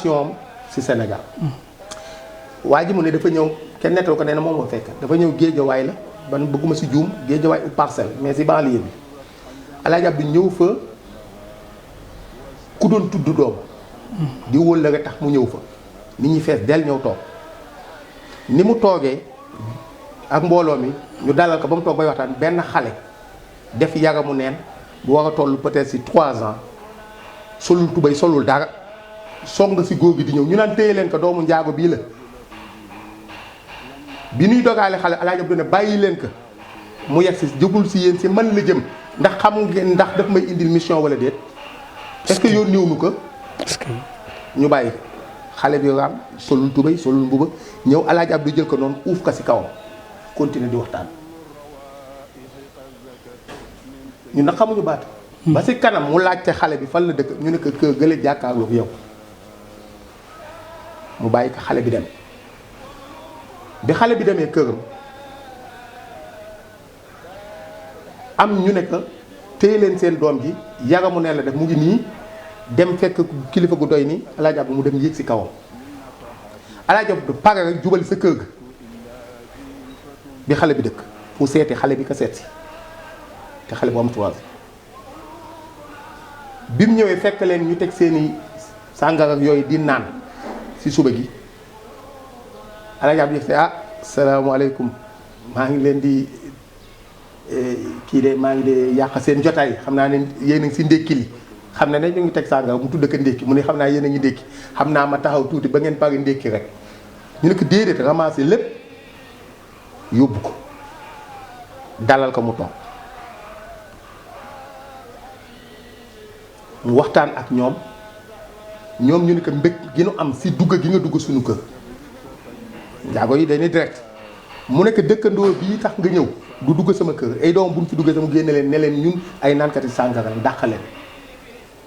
dimension ci Sénégal. waa ji mu ne dafa ñëw kenn nettal ko nee na moom moo fekk dafa ñëw Géejawaay la ban bëgguma ci juum Géejawaay ou Parcelles mais ci banlieue bi Alaaji Abdu ñëw fa ku doon tudd doom di wóol la nga tax mu ñëw fa nit ñi fees del ñëw toog ni mu toogee ak mbooloo mi ñu dalal ko ba mu toog bay waxtaan benn xale def yaramu neen bu war a toll peut-être ci 3 ans solul tubéy solul dara song ci góor gi di ñëw ñu naan téye leen ko doomu njaago bii la bi ñuy dogaale xale Alaaji Abdu ne bàyyi leen ko mu yegg si jëgul ci yéen ci man la jëm ndax xam ngeen ndax daf may indil mission wala déet est-ce que yoon néew nu ko ñu bàyyi ko xale bi raam solul tubéy solul mbuba ñëw Alaaji Abdu jël ko noonu uuf ko ci kawam continuer di waxtaan ñun nag xamuñu baat ba ci kanam mu laajte xale bi fan la dëkk ñu ne ko kër gële jàkkaarloog yow mu bàyyi ko xale bi dem bi xale bi demee këram am ñu ne ko téye leen seen doom ji yaramu ne la def mu ngi nii dem fekk kilifa gu doy nii Alaaji Abdu mu dem yéeg ci kawam Alaaji Abdu pare rek jubali sa kër ga bi xale bi dëkk pour seeti xale bi ko seet si te xale bu am 3 ans bi mu ñëwee fekk leen ñu teg seeni sàngara ak yooyu di naan ci suba gi Alaaji Abdu yëg ah salaamaaleykum maa ngi leen di kii de maa ngi de yàq seen jotaay xam naa ne yéen a ngi ci ndékki li xam na ne ñu ngi teg sàngara mu tudd ko ndékki mu ne xam naa yéen a ngi ndékki xam naa ma taxaw tuuti ba ngeen pare ndékki rek ñu ne ko déedéet ramasser lépp yóbbu ko dalal ko mu toog mu waxtaan ak ñoom ñu ne ko mbég gi nu am ci dugg gi nga dugg suñu kër njaago yi dañuy direct mu nekk dëkkandoo bii tax nga ñëw du dugg sama kër ay doom bu ñu fi duggee sama génne leen ne leen ñun ay naankati sàngara dàq leen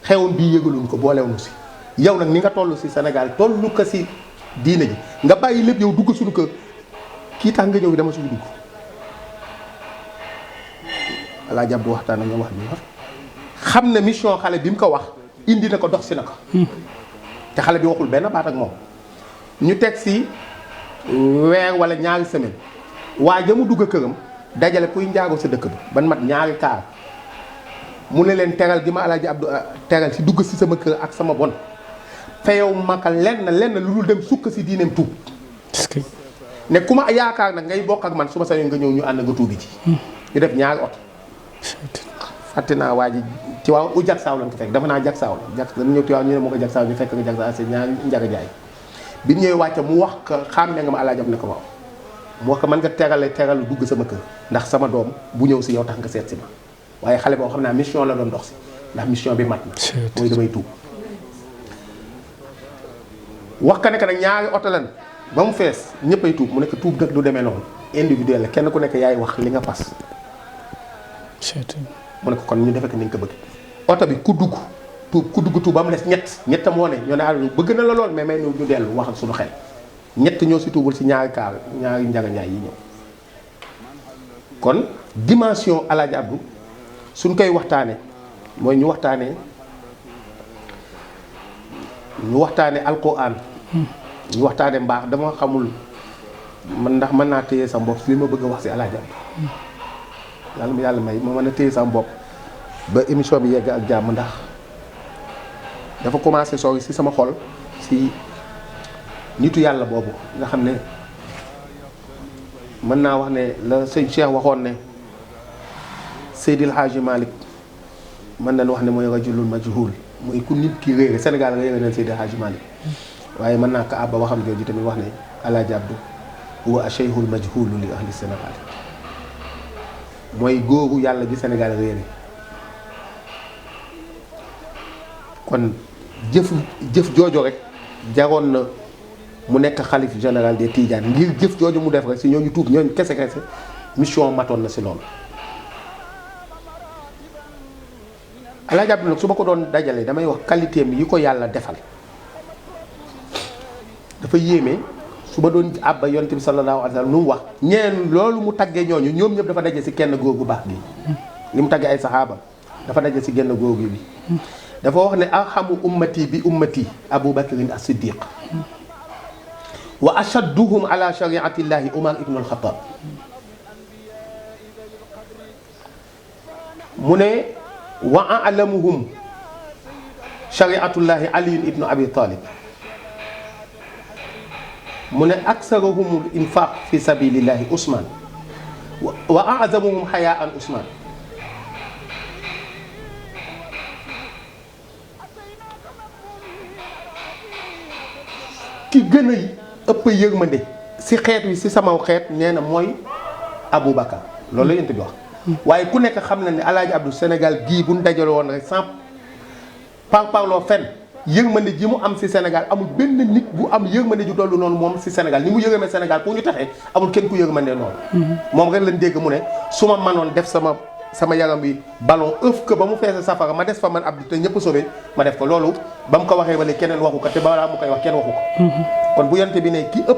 xewoon bii yëgaluñ ko boolewuñu ci yow nag ni nga toll ci Sénégal tollu ko ci diine ji nga bàyyi lépp yow dugg suñu kër kii tax nga ñëw dama suñu dugg Alaaji Abdu waxtaan ak ñoom wax bi wax xam ne mission xale bi mu ko wax indi na ko dox ci na ko te xale bi waxul benn baat ak moom ñu teg ci weer wala ñaari semaine waa ja mu dugg këram dajale kuy njaago sa dëkk bi ban mat ñaari kaar mu ne leen teral gi ma Alaaji Abdu teral ci dugg ci sama kër ak sama bon feyow maka lenn lu dul dem sukk ci diineem tuub ne ku ma yaakaar nag ngay bokk ak man su ma sañoon nga ñëw ñu ànd nga tuubi ci ñu def ñaari oto fàtte naa waa ji ci waaw u jak saaw lañ ko fekk dafa naa jak saaw la jak dañu ñëw ci waaw ñu ne moo ko jak saaw ñu fekk nga jak saaw c'est ñaari njaga jaay bi ñëwee wàcce mu wax ko xàmmee nga ma Alaaji Abdu ne ko waaw mu wax ko mën nga teralu dugg sama kër ndax sama doom bu ñëw ci yow tax nga seet si ma waaye xale boo xam naa mission la doon dox ci ndax mission bi mat na mooy damay tuub wax ka nekk nag ñaari oto lan ba mu fees ñëppay tuub mu nekk tuub nag du demee noonu individuel la kenn ku nekk yaay wax li nga fas mu ne ko kon ñu defe ko ni nga ko bëgg oto bi ku dugg tuub ba mu des ñett moo ne ñoo ne àll bëgg na la lool mais may ñu dellu wax ak suñu xel ñett ñoo ci tuubul ci ñaari kaar ñaari njaga njaay yi ñëw kon dimension Alaaji Abdu suñ koy waxtaane mooy ñu waxtaane alquran ñu waxtaane mbaax dama xamul man ndax mën naa téye sa bopp li ma bëgg a wax ci Alaaji Abdu yàlla may ma mën a téye sa bopp ba émission bi yegg ak jàmm ndax dafa commencé sori ci sama xol ci nitu yàlla boobu nga xam ne mën naa wax ne la sëñ Cheikh waxoon ne Seydil Hadji Malick mën nañu wax ne mooy rajulul majhul mooy ku nit ki réere Sénégal réere na Seydil Hadji Malick waaye mën naa ko àbba waxam jooju tamit wax ne Alaaji Abdu huwa ashaykhul majhulu li ahli Sénégal mooy góoru yàlla bi Sénégal réere kon jëf joojo rek jaroon na mu nekk xalif général des Tidianes ngir jëf jooju mu def rek si ñooñu tuub ñooñu kese mission matoon na si loolu. Alaaji Abdu nag su ma ko doon dajale damay wax qualité yi ko yàlla defal dafa yéeme su ma doon àbba yonent bi sallallahu alayhi wa sallam lu mu wax ñeen loolu mu taggee ñooñu ñoom ñëpp dafa daje si kenn góor gu baax gi li mu taggee ay saxaaba dafa daje si genn góor gi bi dafa wax ne arhamu ummati bi ummati Abu Bakrin as-Siddiq wa ashadduhum ala shariatillahi Umar ibn al-Khattab mu ne wa a'lamuhum shariatullahi Ali ibn Abi Talib mu ne aksaruhum infaq fi sabilillahi Ousmane wa a'zamuhum hayaan Ousmane ki gën a ëpp yërmande si xeet wi si sama xeet nee na mooy Aboubacar loolu la yent bi wax waaye ku nekk xam na ne Alaaji Abdou Sénégal gii bu ñu dajale woon rek sans parparloo fenn yërmande ji mu am si Sénégal amul benn nit bu am yërmande ju tollu noonu moom si Sénégal ni mu yërëmee Sénégal pour ñu taxee amul kenn ku yërmande noonu moom rek lañ dégg mu ne su ma manoon def sama yaram bi ballon ëf que ba mu feese safara ma des fa man Abdou te ñëpp sauvé ma def ko loolu ba mu ko waxee ba léegi keneen waxu ko te balaa mu koy wax kenn waxu ko kon bu yonte bi ne ki ëpp